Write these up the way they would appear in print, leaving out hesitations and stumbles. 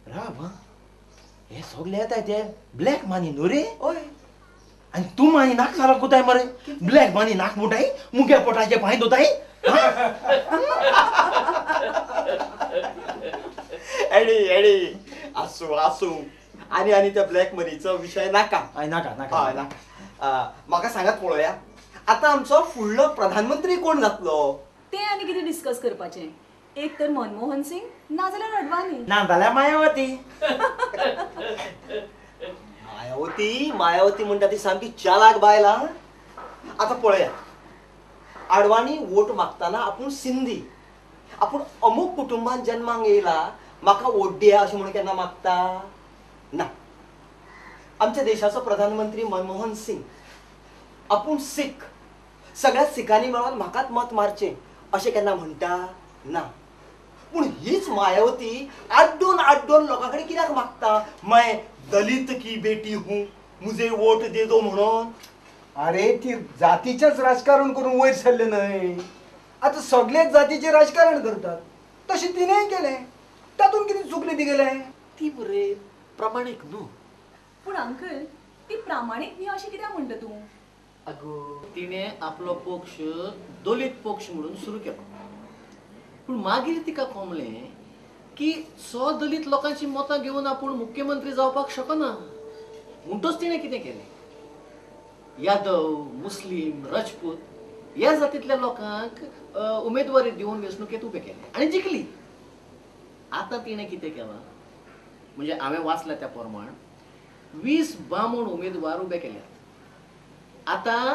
राव, हे सगळे येताय ते ब्लॅक मनी न्हू रे? हय. आनी तूं मानी नाक सारक कोताय मरे, ब्लॅक मनी नाक मुटाय, मुगे पोटाचे पांय धुताय. एडी एडी आसूं आसूं, आनी आनी त्या ब्लॅक मनीचो विशय नाका. हय नाका नाका. हय नाका. म्हाका सांगात पळोवया, आतां आमचो फुडलो प्रधानमंत्री कोण जातलो? ते आनी कितें डिस्कस करपाचें, एक तर मनमोहन सिंग ना जाल्यार अडवाणी, ना जाल्यार मायावती. मायावती मायावती म्हणटा ती सामकी चालाक बायल. आतां पळया, अडवाणी वोट मागतना आपूण सिंधी, आपूण अमूक कुटुंबान जन्माक येयला, म्हाका वोट दिया अशें म्हणून केन्ना मागता ना. आमच्या देशाचो प्रधानमंत्री मनमोहन सिंग आपूण सीख, सगळ्या सिखांनी मेळोन म्हाकाच मत मारचें अशें केन्ना म्हणटा ना. पूण हीच मायावती आड्डोन आड्डोन लोकां कडेन कित्याक मागता, मैं दलित की बेटी हूँ मुझे वोट दे दो म्हणून? अरे ती जातीचेच राजकारण करून वयर सरले न्हय, आतां सगळेच जातीचें राजकारण करतात, तशें तिणेंय केलें, तातूंत कितें चुकलें तिगेलें? ती मरे प्रामाणीक न्हू. पूण अंकल ती प्रामाणीक न्ही अशें कित्याक म्हणटा तूं? अगो तिणें आपलो पक्ष दलित पक्ष म्हणून सुरू केलो, पूण मागीर तिका कोमलें की सो दलित लोकांची मतां घेवन आपूण मुख्यमंत्री जावपाक शकना, म्हणटच तिणें कितें केलें, यादव, मुस्लीम, राजपूत ह्या जातींतल्या लोकांक उमेदवारी दिवन वेंचणुकेंत उबे केले आनी जिखली. आतां तिणें कितें केलां म्हणजे हांवें वाचलां त्या प्रमाण 20 बामण उमेदवार उबे केल्यात. आतां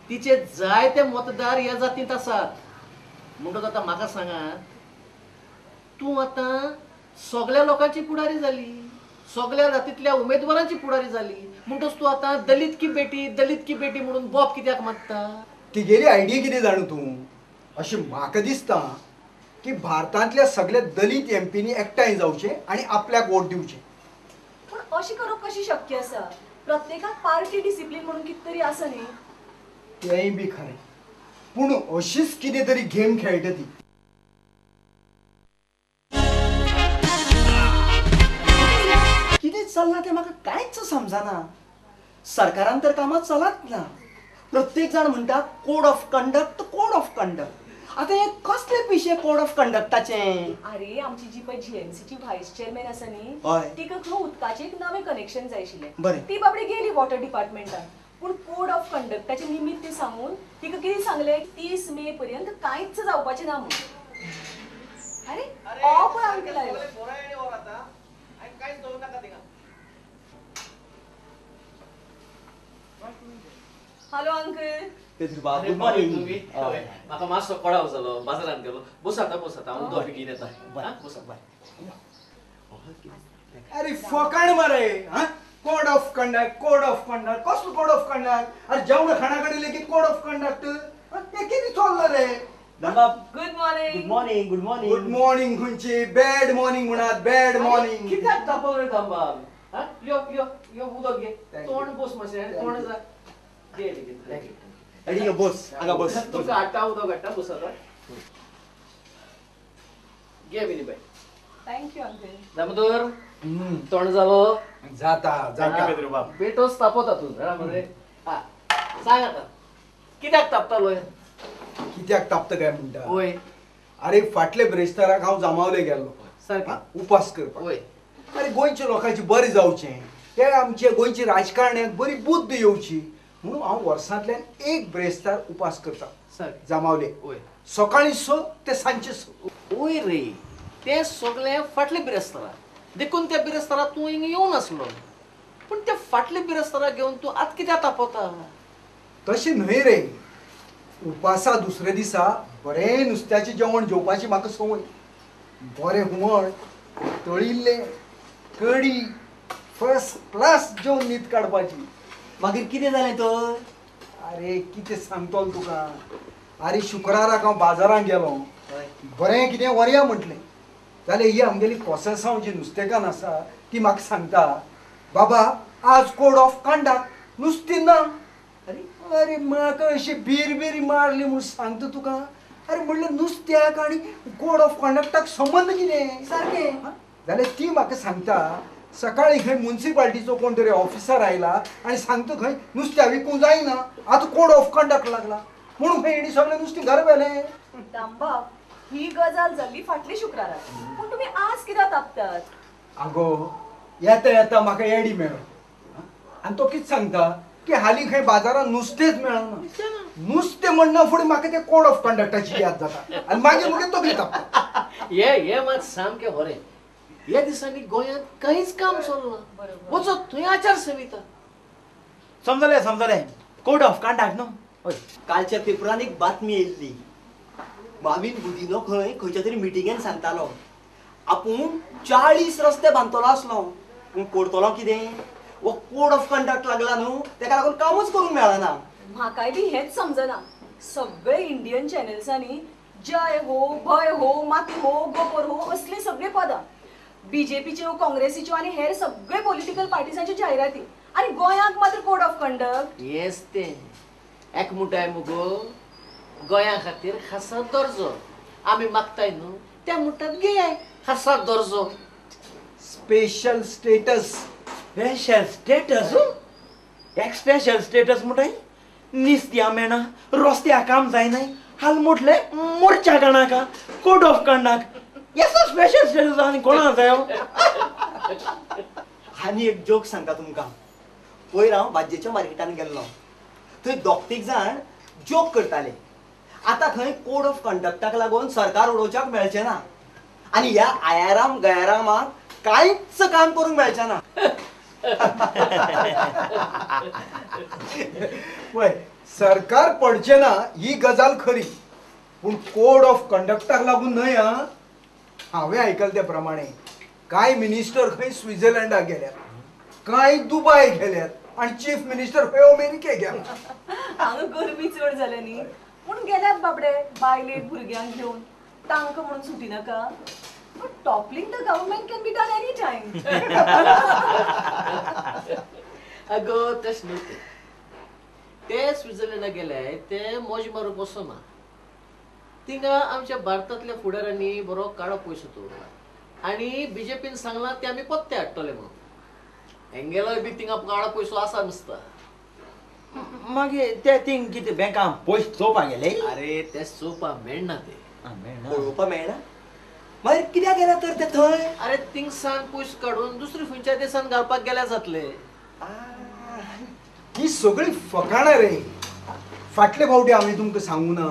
तिचे जायते मतदार ह्या जातींत आसात. म्हणटकच आतां म्हाका सांगात, तूं आतां सगळ्या लोकांची पुढारी जाली, सगळ्या जातींतल्या उमेदवारांची पुढारी जाली, म्हणटकच तूं आतां दलित की बेटी दलित की बेटी म्हणून बोब कित्याक मारता? तिगेली आयडिया कितें जाणू तूं? अशें म्हाका दिसता की भारतांतल्या सगळ्या दलित एमपींनी एकठांय जावचें आनी आपल्याक वोट दिवचें. पूण अशें करप कशें शक्य आसा? प्रत्येकाक पार्टी डिसिप्लीन म्हणून कितें तरी आसा न्ही? तेंय बी खरें, पूण अशीच कितें तरी गेम खेळटा ती. कितें चल्लां तें म्हाका कांयच समजना. सरकारान तर कामां चलत ना, प्रत्येक जाण म्हणटा code of conduct, code of conduct. आतां हें कसलें पिशें कोड ऑफ कंडक्टाचें? अरे आमची जी पळय जीएमसीची व्हायस चेअरमॅन आसा न्ही, तिका खंय उदकाचें एक नवें कनेक्शन जाय आशिल्लें. बरें, ती बाबडी गेली वॉटर डिपार्टमेंटान, पूण कोड ऑफ कंडक्टाचें निमित्त सांगून तिका कितें सांगलें, 30 मे पर्यंत कांयच जावपाचें ना म्हणून. अरे हो पळय अंकल आयलो. Hello uncle. Good morning. म्हाका मातसो कळाव जालो, बाजारांत गेलो. बसात बसात, हांव उदक बेगीन येता. बसात. अरे फकाण मरे, code of conduct, code of conduct, कसलो कोड ऑफ कंडक्ट? अरे जेवण खाणा कडेन लेगीत कोड ऑफ कंडक्ट, हें कितें चल्लां रे? Good morning. Good morning. Good morning. Good morning खंयची? बॅड मॉर्निंग म्हणात, बॅड मॉर्निंग. कित्याक तापलो रे दामबाब? यो यो यो उदक घे, तोंड बस मातशें, तोंड जा. अरे बस हांगा बस, तुका हाडटा उदक हाडटा, बस आतां. घे Mini bye. Thank you uncle. Damodar, तोंड जालो? जाता जाता. बेटोच तापता तूं जाणा मरे. हा सांग आतां कित्याक तापतालो? कित्याक तापता काय म्हणटा? वय. अरे फाटले ब्रेस्ताराक हांव जामावले गेल्लो सारकें उपास करपाक. वय. अरे गोंयच्या लोकांची बरें जावचें, ते आमचे गोंयचे राजकारण्याक बरी बुद्द येवची म्हणून हांव वर्सांतल्यान एक ब्रेस्तार उपास करता जामावले. वय. सकाळीं 6 ते सांजचे 6. वय रे, ते सगळे फाटले बिरेस्तारा, देखून त्या बिरेस्तारा तूं हिंगा येवन आसलो, पूण त्या फाटले बिरेस्तारा घेवन तूं आतां कित्याक तापता? तशें न्हय रे, उपासा दुसऱ्या दिसा बरें नुस्त्याचें जेवण जेवपाची म्हाका संवय. बरें हुमण, तळिल्लें, कडी, फर्स्ट क्लास जेवन न्हीद काडपाची. मागीर कितें जालें तर? अरे कितें सांगतलो तुका. अरे शुक्राराक हांव बाजारांत गेलो, बरें कितें व्हरया म्हटलें, जाल्यार ही आमगेली कोसेसांव जी नुस्तेकान्न आसा ती म्हाका सांगता, बाबा आज कोड ऑफ कंडक्ट, नुस्तें ना. अरे अरे म्हाका अशी बिरबिरी मारली म्हूण सांगता तुका. अरे म्हणलें नुस्त्याक आनी कोड ऑफ कंडक्टाक संबंद कितें सारकें. जाल्यार ती म्हाका सांगता सकाळी खंय मुन्सिपाल्टीचो कोण तरी ऑफिसर आयला आनी सांगता खंय नुस्त्या विकूंक जायना आतां कोड ऑफ कंडक्ट लागला म्हणून खंय हेणी सगळें नुस्तें घरा व्हेलें. दामबाब ही गजाल जाल्ली फाटली शुक्रारा, पूण तुमी आज कित्याक तापतात? आगो येता येता म्हाका एडी मेळ्ळो आनी तो कितें सांगता की हालीं खंय बाजारांत नुस्तेंच मेळना. नुस्तें म्हणना फुडें म्हाका ते कोड ऑफ कंडक्टाची याद जाता आनी मागीर मुगे तकली तापता. हे हे मात सामकें बरें. ह्या दिसांनी गोंयांत कांयच काम चलना, वचत थंय आचारसंहिता. समजलें समजलें, कोड ऑफ कंडक्ट न्हू. कालच्या पेपरान एक बातमी येयल्ली, माविन गुदिनो खंय खंयच्या तरी मिटिंगेन सांगतालो आपूण 40 रस्ते बांदतलो आसलो, पूण करतलो कितें, हो कोड ऑफ कंडक्ट लागला न्हू तेका लागून कामूच करूंक मेळना. म्हाकाय बी हेंच समजना, सगळे इंडियन चॅनल्सांनी जय हो, भय हो, माती हो, गोबर हो असली सगळीं पदां, बीजेपीच्यो, काँग्रेसीच्यो आनी हेर सगळे पॉलिटिकल पार्टीजांच्यो जायराती, आनी गोंयांक मात्र कोड ऑफ कंडक्ट. हेच तें एकमुटाय मुगो गोंया खातीर खासा दर्जो आमी मागताय न्हू, त्या म्हणटात घेयाय खासा दर्जो, स्पेशल स्टेटस. स्पेशल स्टेटस एक स्पेशल स्टेटस म्हणटाय निस्त्या मेळना, रस्त्या काम जायना, हाल म्हटलें मोर्चा काणाका कोड ऑफ कंडक्ट, येसो स्पेशल स्टेटस आनी कोणा जायो. आनी एक जोक सांगता तुमकां. पयर हांव भाजयेच्या मार्केटान गेल्लो, थंय दोग तीग जाण जोक करताले आतां खंय कोड ऑफ कंडक्टाक लागून सरकार उडोवच्याक मेळचें ना आनी ह्या आयाराम गयारामाक कांयच काम करूंक मेळचें ना. पळय सरकार पडचें ना ही गजाल खरी, पूण कोड ऑफ कंडक्टाक लागून न्हय. आं, हांवें आयकलें त्या प्रमाणे कांय मिनिस्टर खंय स्वित्झर्लंडाक गेल्यात, कांय दुबाय गेल्यात आनी चीफ मिनिस्टर खंय अमेरिकेक गेला. हांगा गरमी चड जाल्या न्ही म्हूण गेल्यात बाबडे बायलेक भुरग्यांक घेवन, तांकां म्हणून सुटी नाका. But toppling the government can be done any time. अगो तशें न्हू तें, ते स्वित्झर्लंडाक गेले ते मौज मारूंक वचना, थिंगा आमच्या भारतांतल्या फुडाऱ्यांनी बरो काळो पयसो दवरला आनी बीजेपीन सांगलां ते आमी पत्ते हाडटले म्हणून. हेंगेलोय बी थिंगा काळो पयसो आसा नुस्ता. मागीर ते थिंग कितें बँकां पयशे चोवपाक गेले? अरे ते चोवपाक मेळना, ते पळोवपाक मेळना मागीर कित्याक गेला तर ते थंय? अरे थिंगसान पयशे काडून दुसरे खंयच्या देशान घालपाक गेल्या जातले. ही सगळी फकाणां रे. फाटले फावटी हांवें तुमकां सांगू ना,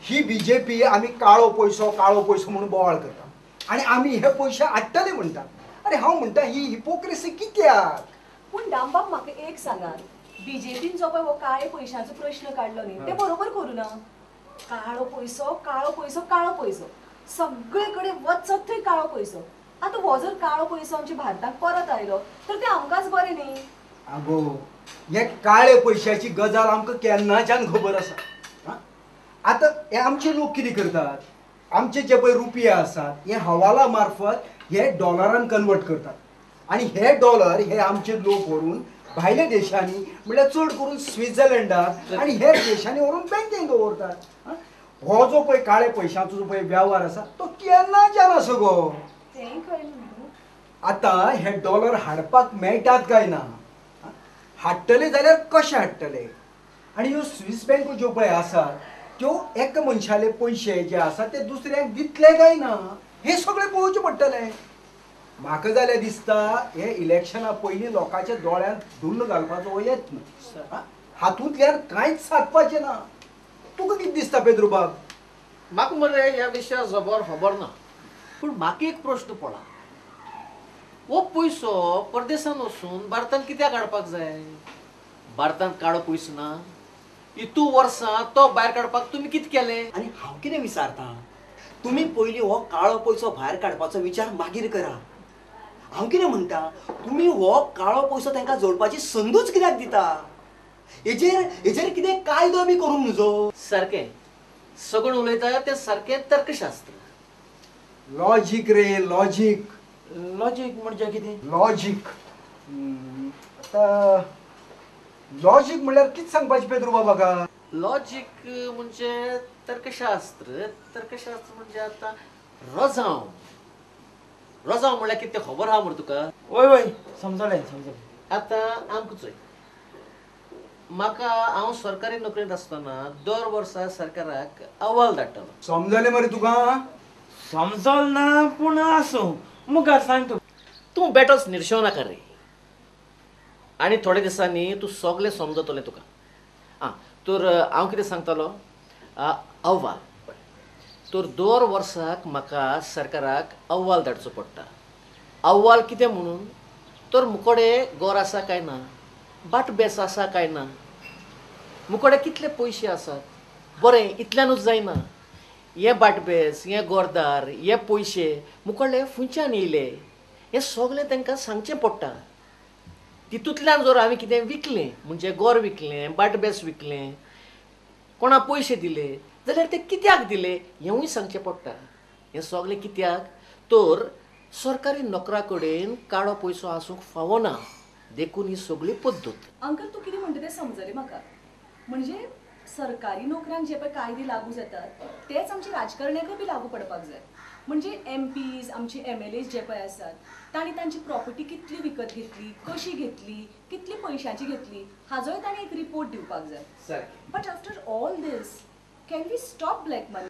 ही बीजेपी आमी काळो पयसो काळो पयसो म्हणून बोवाळ करता आनी आमी हे पयशे हाडटले म्हणटा. अरे हांव म्हणटा ही हिपोक्रेसी कित्याक? पूण दामबाब म्हाका एक सांगात, बीजेपीन जो पळय हो काळे पयशांचो प्रश्न काडलो न्ही ते बरोबर करूं ना. काळो पयसो काळो पयसो काळो पयसो सगळे कडेन वचत थंय काळो पयसो. आतां हो जर काळो पयसो आमच्या भारताक परत आयलो तर ते आमकांच बरें न्ही. आगो हे काळे पयशाची गजाल आमकां केन्नाच्यान खबर आसा. आतां हे आमचे लोक कितें करतात, आमचे जे पळय रुपया आसात हे हवाला मार्फत हे डॉलरान कन्वर्ट करतात आनी हे डॉलर हे आमचे लोक व्हरून भायल्या देशांनी म्हणल्यार चड करून स्वित्झर्लंडाक आनी हेर देशांनी व्हरून बँकेन दवरतात. हो जो पळय काळे पयशांचो जो पळय वेव्हार आसा तो केन्नाच्यान आसा गो. आतां हे डॉलर हाडपाक मेळटात काय ना, हाडटले जाल्यार कशे हाडटले? आनी ह्यो स्वीस बँको ज्यो पळय आसा त्यो एका मनशाले पयशे जे आसा ते दुसऱ्यांक दितले काय ना हें सगळें पळोवचें पडटलें. म्हाका जाल्यार दिसता हे इलेक्शना पयलीं लोकांच्या दोळ्यांत धुल्ल घालपाचो हो यत्न, हातूंतल्यान कांयच सादपाचें ना. तुका कितें दिसता पेद्रुबाब? म्हाका मरे ह्या विशया जबर खबर ना, पूण म्हाका एक प्रश्न पडला, हो पयसो परदेसान वचून भारतान कित्याक हाडपाक जाय? भारतान काळो पयसो ना, इतू वर्सां तो भायर काडपाक तुमी कितें केलें? आनी हांव कितें विचारता, तुमी पयलीं हो काळो पयसो भायर काडपाचो विचार मागीर करा. हांव कितें म्हणटा, तुमी हो काळो पयसो तांकां जोडपाची संदूच कित्याक दिता? हेजेर हेजेर कितें कायदो बी करूंक नुजो. सारकें सगळें उलयता तें सारकें तर्कशास्त्र. लॉजीक रे लॉजीक. लॉजीक म्हणजे कितें? लॉजीक आतां लॉजीक म्हणल्यार कितें सांगपाचें पेद्रू बाबा? लॉजीक म्हणजे तर्कशास्त्र, तर्कशास्त्र म्हणजे आतां रजांव. रजांव म्हणल्यार कितें खबर आहा मरे तुका? वय वय समजलें समजलें. आतां आमकां चोय, म्हाका हांव सरकारी नोकरेंत आसतना दर वर्सा सरकाराक अहवाल धाडटालो. समजलें मरे तुका? समजल ना पूण आसूं, मुखार सांग तूं. तूं बेटोच निर्शेव नाका रे, आनी थोड्या दिसांनी तूं सगळें समजतलें तुका. आं तर हांव कितें सांगतालो, अहवाल. तर दर वर्साक म्हाका सरकाराक अहवाल धाडचो पडटा. अहवाल कितें म्हणून तर मुकोडे गोर आसा काय ना, बाट बेस आसा काय ना, मुकोडे कितले पयशे आसात. बरें इतल्यानूच जायना, हे बाटबेस, हे गोरदार, हे पयशे मुकोडे खंयच्यान येयले हें सगळें तांकां सांगचें पडटा. तितूंतल्यान जर हांवें कितें विकलें, म्हणजे गोर विकलें, बाटबेस विकलें, कोणा पयशे दिले जाल्यार ते कित्याक दिले हेंवूय सांगचें पडटा. हें सगळें कित्याक तर सरकारी नोकरा कडेन काळो पयसो आसूंक फावना, देखून ही सगळी पद्दत. अंकल तूं कितें म्हणटा तें समजलें म्हाका. म्हणजे सरकारी नोकऱ्यांक जे पळय कायदे लागू जातात तेच आमच्या राजकारण्याकय बी लागू पडपाक जाय. म्हणजे एमपीज, आमचे एमएलएज जे पळय आसात तांणी तांची प्रॉपर्टी कितली विकत घेतली, कशी घेतली, कितली पयशांची घेतली हाजोय तांणी एक रिपोर्ट दिवपाक जाय. But after all this can we stop black money?